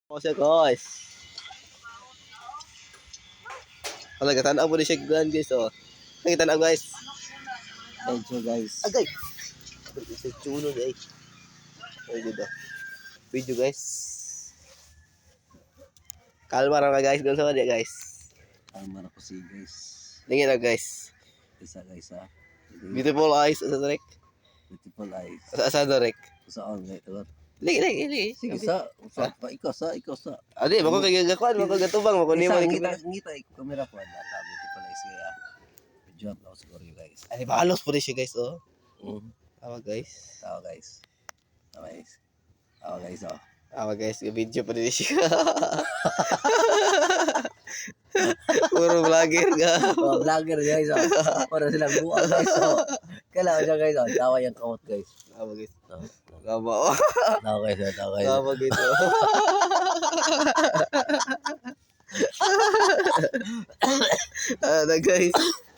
O siya, guys. Wala ka tanaw po ni siya guys, oh. Nakita guys. Medyo, guys. Agay. Sa chulo guys. Ay gud. Video, guys. Kalma ra ka, guys, guys sa guys. Tama na ko si guys. Lingin na, guys. Isa, guys, ha. Beautiful eyes sa direk. Beautiful eyes. Sa direk. Sa on guys. Ligi ligi ligi. Sige sa pa ikaw sa ikaw sa. Adi, bako kay gagakuan, bako gatubang, bako nimo Isa ni ngita ngita ikaw kamera ko na ta beautiful eyes kaya. Video up na siguro you guys. Ani balos po ni siya, guys, oh. Awa, guys. Tawa, guys. Tawa, guys. Tawa, guys, oh. Awa, guys, video pa din siya. Puro vlogger ka. Oh, vlogger, guys, oh. Para silang buang, guys, oh. Kailangan siya, guys, oh. Tawa yung kamot, guys. Awa, guys. Oh. Gaba, oh. Tawa, guys, oh. Tawa, guys. Gaba, guys, oh. Ah, na, guys.